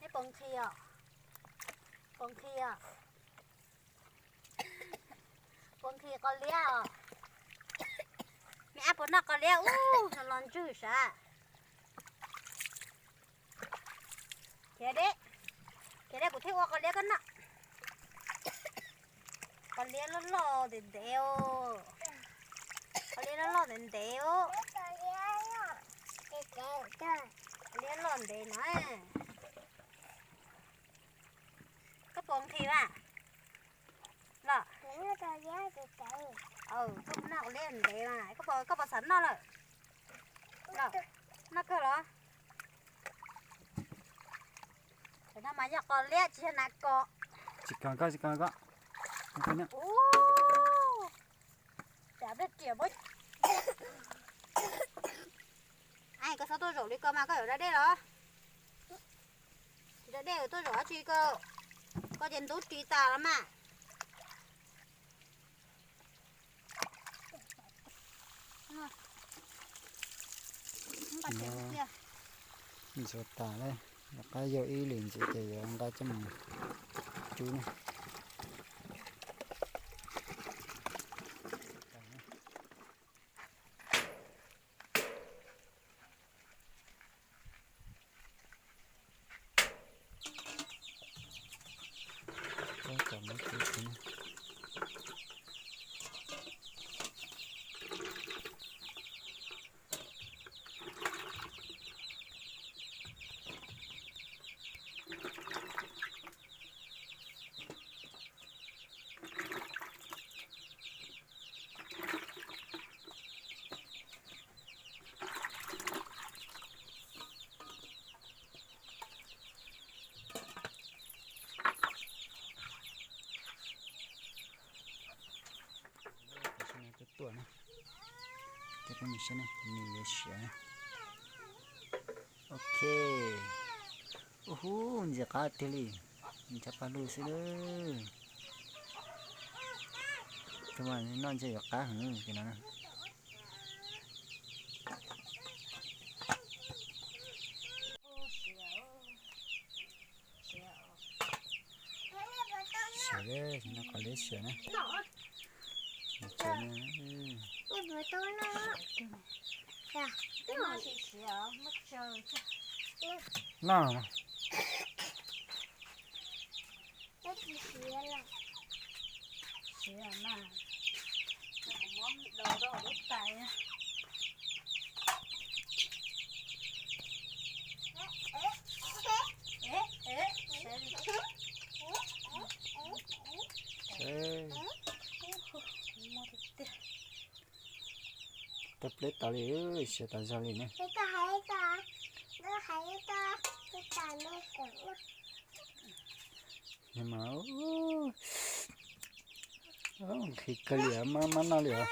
Neb puas nqhis os? Puas nqhis os? Puas nqhis qos liab os? Me ab puas noj qos liab ub no los ntswg sav? Khiav deb. Kuv thiaj ua qos liab koj noj. Qos liab loj loj ntev ntev os. Qos liab loj loj ntev ntev os. Qos liab loj ntev no. Koj puas nqhis mas? Los. Koj noj qos liab ntev mas koj puas xav noj lawm? Los, noj kawg los? Tam no mas yog qos liab tsis yog nas kos. Tsis kos koj, tsis kos koj. Koj txhob tuaj zaum li ko mas koj yuav da dej los? Tsis da dej tuaj zaum dab tsi ko, koj ces ntub ris tas los mas. Ntxuav tas lawm, rov qab yog ib lwm ntxiv ces yuav nqa coj mus rub na. Tuaj na, ces peb mus saib ne, nws yuav siav na. Ok. Ub hu, ntxim qab tiag li, nws cov paj lug xwb lawm. Tus mas noj ntshe yuav qab heev li no. Siav, no qos liab siav na. Noj. Tau pleb tau li, siav tas zog li ne. Nqhis kawg li, maj maj noj li os.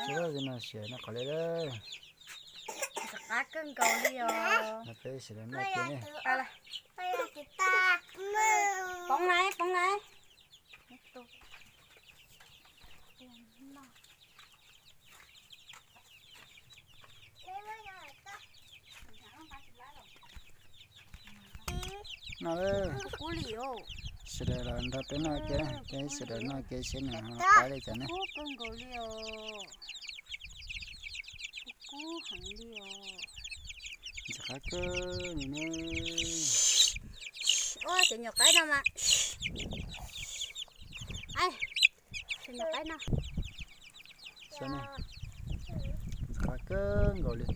Siav no, siav no qos liab. Qab kawg nkaus li os. Peb sawv daws noj kiag ne. Poob na, poob na. Noj lawm. Sawv daws los nrog peb noj kiag, peb sawv daws noj kiag seb nws ho qab li cas ne. Kub kawg nkaus li os. Kub heev li os. Ntxim qab kawg li ne. Ua cov nyuam qaib no mas. Cov nyuam qaib no. Ntxim qab kawg nkaus li.